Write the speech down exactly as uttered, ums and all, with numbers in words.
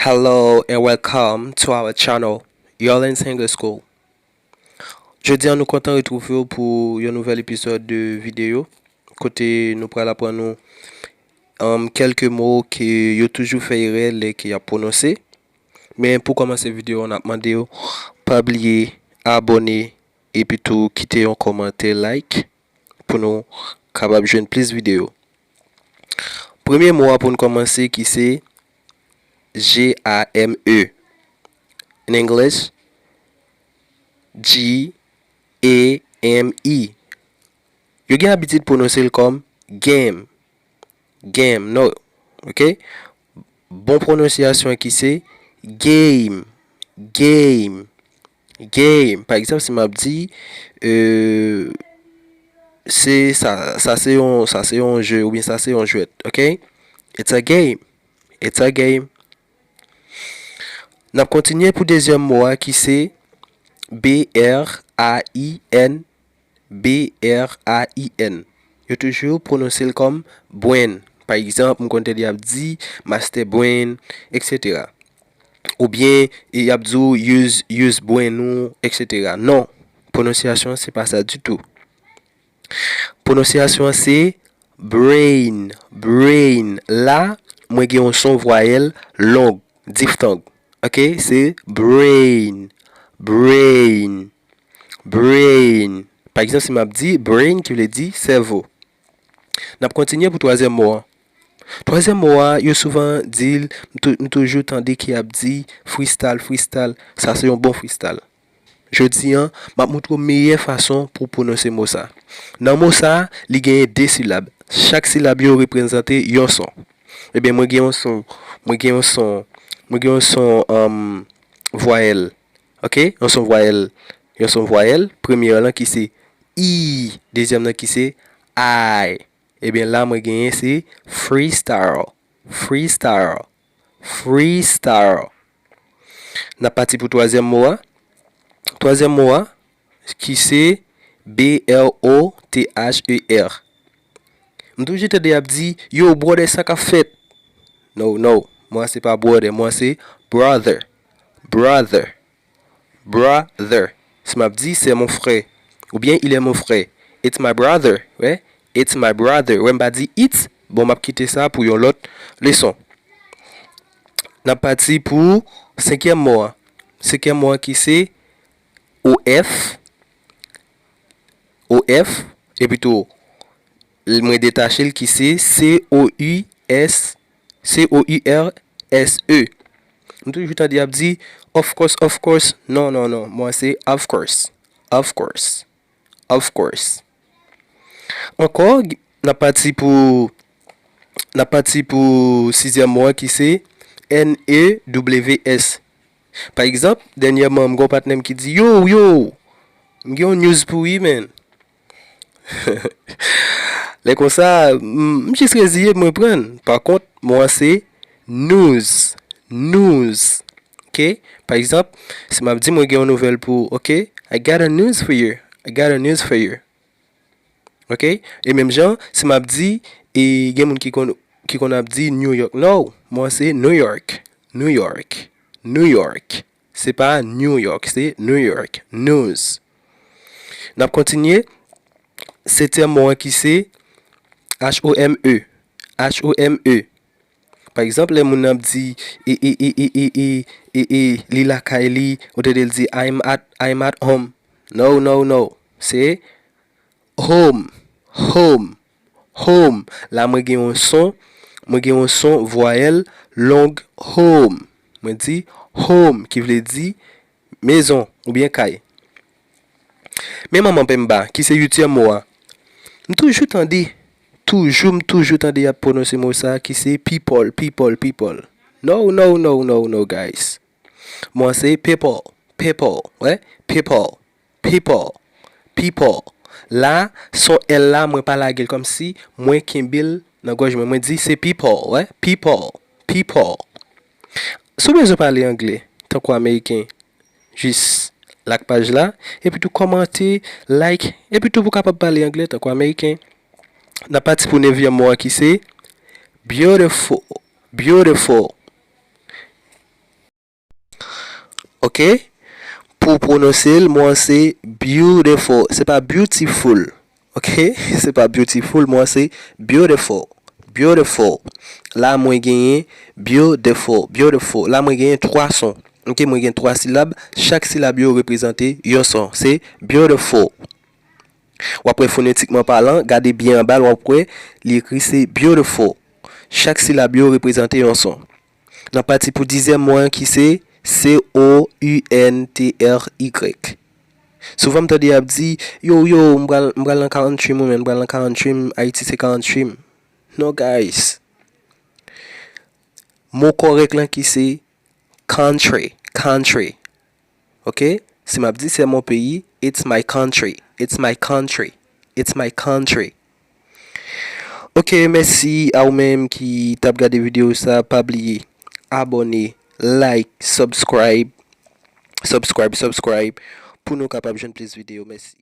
Hello and welcome to our channel, Yolen's English School. Jodi a nou kontan retwouve w pou yon nouvèl epizòd de videyo kote nou pral aprann nou um, kèlke mo ke yo toujou fè erè lè ke y ap pwononse. Men pou kòmanse videyo a, n ap mande w pa bliye abòne epi tou kite yon kòmantè, like, pou nou kapab jwenn plis videyo. Premye mo a pou n kòmanse ki se G A M E. In English, G A M E. Yo gen abitid pwononse l kòm game. Game, no. Ok? Bon pwononsyasyon ki se game. Game. Game. Pa egzanp, si m ap di, euh, se sa, sa se yon, sa se yon je, oubyen sa se yon jwèt, ok? It's a game. It's a game. N ap kontinye pou dezyèm mo a ki se B R A I N. B R A I N. Yo toujou pwononse l kòm brain. Pa egzanp, m konn tande y ap di master brain, et cetera. Oubyen, y ap di w use, use brain ou, et cetera. Non, pwononsyasyon an se pa sa ditou. Pwononsyasyon an se brain, brain. La, mwen gen yon son vwayèl long, diphthong. Ok, se brain, brain, brain. Pa egzanp, si m ap di brain, ki vle di sèvo. N ap kontinye pou twazyèm mo a. Twazyèm mo a, yo souvan di l, m tou- m toujou tande ki ap di freestyle, freestyle. Sa se yon bon freestyle. Jodi a, m ap montre w meyè fason pou w pwononse mo sa. Nan mo sa, li genyen de silab. Chak silab yo reprezante yon son. Ebyen, mwen gen yon son, mwen gen yon son, mwen gen yon son um, vwayèl. Ok? Yon son vwayèl. Yon son vwayèl. Premye lan ki se I. Dezyèm lan ki se I. Ebyen, la mwen genyen se freestyle. Freestyle. Freestyle. N ap pati pou twazyèm mo a. Twazyèm mo a, ki se B R O T H E R. M toujou tande y ap di, yo, brother, sa k ap fèt? No, no. Mo a se pa brother. Mo a se brother. Brother. Brother. Si m ap di, c'est mon frère. Oubyen, il est mon frère. It's my brother. Wè? It's my brother. Wè, m pa di it's. Bon, m ap kite sa pou yon lòt leson. N ap pati pou senkyèm mo a. Senkyèm mo a ki se O F. O F. Epi tou, mwen detache l ki se C O U S, C O U R S E. M toujou tande y ap di, of course, of course. Non, non, non. Mo a se of course. Of course. Of course. Ankò, n ap pati pou, n ap pati pou sizyèm mo a ki se N E W S. Pa egzanp, dènyèman, m gen yon patnè m ki di, yo, yo, m gen yon news pou wi, man. Lè konsa, m, m jis reziye, mwen pran. Pa kont, mo a se news. News. Ok? Pa egzanp, si m ap di mwen gen yon nouvèl pou ou, ok? I got a news for you. I got a news for you. Ok? E menm jan, si m ap di, e gen moun ki konn, ki konn ap di New York. No, mo a se New York. New York. New York. Se pa New York, se New York. News. N ap kontinye. Setyèm mo a ki se H O M E. H O M E. Pa egzanp, lè moun nan ap di, e, e, e, e, e, e, e, e, li lakay li, ou tande l di, I'm at, I'm at home. No, no, no. Se home, home, home. La, mwen gen yon son, mwen gen yon son vwayèl long, home. Mwen di home, ki vle di mezon oubyen kay. Men manman penmba, ki se uityèm mo a. M toujou tande, toujou, m toujou tande y ap pwononse mo sa a ki se people, people, people. No, no, no, no, no, guys. Mo a se people, people, wè, people, people, people. La, son L la, mwen pa lage l kòmsi mwen kenbe l nan gòj mwen. Mwen di se people, wè, people, people. Si w bezwen pale anglè, tankou ameriken, jis like paj la, epi tou kòmante, like, epi tou pou kapab pale anglè tankou ameriken. N ap pati pou nevyèm mo a ki se beautiful, beautiful. Ok? Pou pwononse l, mo an se beautiful. Se pa beautiful. Ok? Se pa beautiful, mo an se beautiful. Beautiful. La mwen genyen beautiful, beautiful. La mwen genyen twa son. Ok, mwen gen twa silab. Chak silab yo reprezante yon son. Se beautiful. W ap wè fonetikman palan, gade byen anba l, w ap wè li ekri se beautiful. Chak silab yo reprezante yon son. N ap pati pou dizyèm mo an ki se C O U N T R Y. Souvan m tande y ap di, yo, yo, m pral, m pral nan country, mwen menm, m pral nan country, Ayiti se country. No, guys. Mo kòrèk lan ki se country, country. Ok? Si m ap di c'est mon pays, it's my country, it's my country, it's my country. Ok, mèsi a ou menm ki t ap gade videyo sa. Pa bliye abòne, like, subscribe, subscribe, subscribe, pou nou kapab jwenn plis videyo. Mèsi.